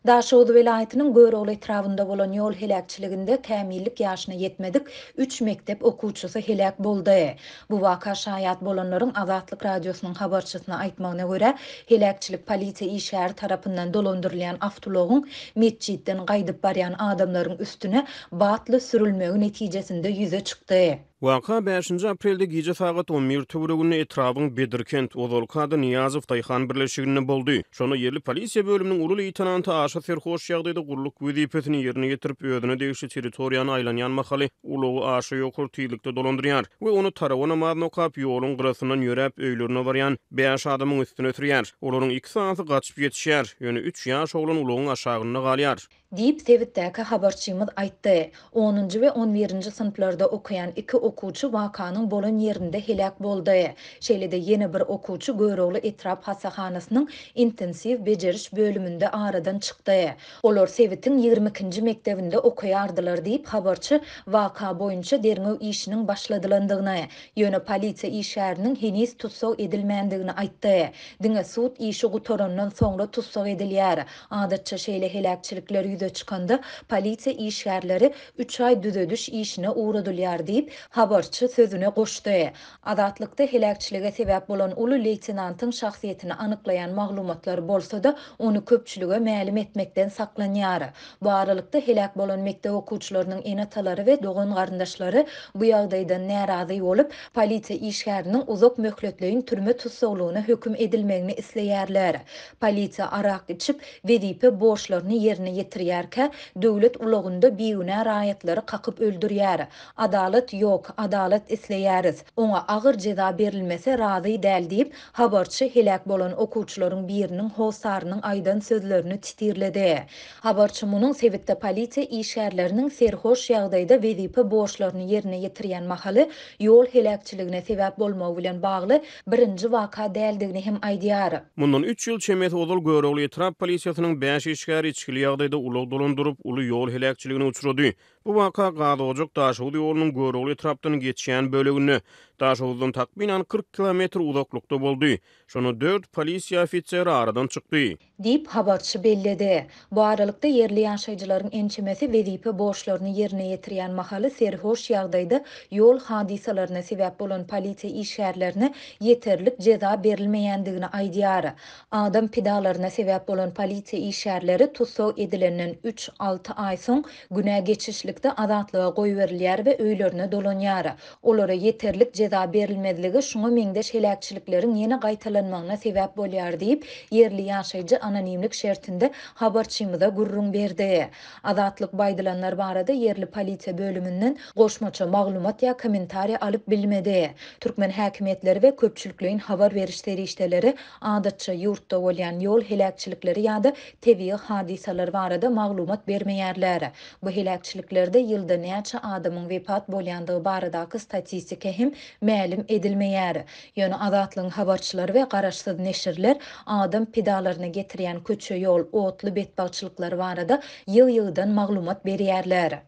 Daşoguz welaýatynyň Görogly etrabynda bolan ýol heläkçiliginde kämillik ýaşyna ýetmedik üç mekdep okuwçysy heläk boldy. Bu waka şaýat bolanlaryň Azatlyk Radiosynyň habarçysyna aýtmagyna görä, heläkçilik polisiýa işgäri tarapyndan dolandyrylýan awtoulagyň metjitden gaýdyp barýan adamlaryň üstüne batly sürülmegi netijesinde ýüze çykdy. Waka bäşinji aprelde gije sagat on bir töwereginde etrabyň Bedirkent, ozalky ady Nyýazow daýhan birleşiginde boldy. Şonda ýerli polisiýa bölüminiň uly leýtenanty aşa serhoş ýagdaýda gulluk wezipesini ýerine ýetirip, özüne degişli territoriýany aýlanýan mahaly ulagy aşa ýokary tizlikde dolandyrýar we ony tarawa namazyny okap, ýoluň gyrasyndan ýöräp öýlerine barýan bäş adamyň üstüne sürýär. Olaryň iki sanysy gaçyp ýetişýär, ýöne üç ýaş oglan ulagyň aşagynda galýar. Diýip, sebitdäki habarçymyz aýtdy. Onunjy we on birinji synplarda okaýan iki okuwçy wakanyň bolan ýerinde heläk boldy. Şeýle-de ýene bir okuwçy Görogly etrap hassahanasynyň intensiw bejeriş bölüminde aradan çykdy. Olar sebitiň ýigrimi ikinji mekdebinde okaýardylar diýip, habarçy waka boýunça derňew işiniň başladylandygyny, ýöne polisiýa işgäriniň heniz tussag edilmändigini aýtdy. Diňe sud işi gutarandan soňra tussag edilýär. Adatça şeýle heläkçilikler ýüze çykanda, polisiýa işgärleri üç aý düzediş işine ugradylýar diýip, habarçy sözüne goşdy. Azatlykda heläkçilige sebäp bolan uly leýtenantyň şahsyýetini anyklaýan maglumatlar bolsa-da, ony köpçülige mälim etmekden saklanýar. Bu aralykda, heläk bolan mekdep okuwçylarynyň ene-atalary we dogan-garyndaşlary bu ýagdaýdan närazy bolup, polisiýa işgäriniň uzak möhletleýin türme tussaglygyna höküm edilmegini isleýärler. Polisiýa arak içip, wezipe borçlaryny ýerine ýetirýärkä, döwlet ulagynda bigünä raýatlary kakyp öldürýär. Adalat ýok, adalat isleýäris. Oňa agyr jeza berilmese razy däl diýip, habarçy heläk bolan okuwçylaryň biriniň hossarynyň aýdan sözlerini titirledi. Habarçy munuň sebitde polisiýa işgärleriniň serhoş ýagdaýda wezipe borçlaryny ýerine ýetirýän mahaly ýol heläkçiligine sebäp bolmagy bilen bagly birinji waka däldigini hem aýdýar. Mundan üç ýyl çemesi ozal Görogly etrap polisiýasynyň bäş işgäri içgili ýagdaýda ulag dolandyryp, uly ýol heläkçiligine uçrady. Bu waka Gazojak-Daşoguz ýolunyň Görogly etrapdan geçýän böleginde, Daşoguzdan takmynan 40 kilometr uzaklykda boldy. Şonda dört polisiýa ofiseri aradan çykdy. Diýip, habarçy belledi. Bu aralykda, ýerli ýaşaýjylaryň ençemesi wezipe borçlaryny ýerine ýetirýän mahaly serhoş ýagdaýda ýol hadysalaryna sebäp bolan polisiýa işgärlerine ýeterlik jeza berilmeýändigini aýdýar. Adam pidalaryna sebäp bolan polisiýa işgärleri tussag edilenden üç, alty aý soň günä geçişlikde azatlyga goýberilýär we öýlerine dolanýar. Olara ýeterlik jeza berilmezligi şuňa meňzeş heläkçilikleriň ýene gaýtalanmagyna sebäp bolýar diýip, ýerli ýaşaýjy anonimlik şertinde habarçymyza gürrüň berdi. Azatlyk bu aýdylanlar barada ýerli polisiýa bölüminden goşmaça maglumat ýa kommentariý alyp bilmedi. Türkmen häkimiýetleri we köpçülikleýin habar beriş serişdeleri adatça ýurtda bolýan ýol heläkçilikleri ýa-da tebigy hadysalar barada maglumat bermeýärler. Bu heläkçiliklerde ýylda näçe adamyň wepat bolýandygy baradaky statistika hem mälim edilmeýär. Ýöne Azatlygyň habarçylary we garaşsyz neşirler adam pidalaryna getirýän köçe-ýol, otly betbagtçylyklary barada ýygy-ýygydan maglumat berýärler.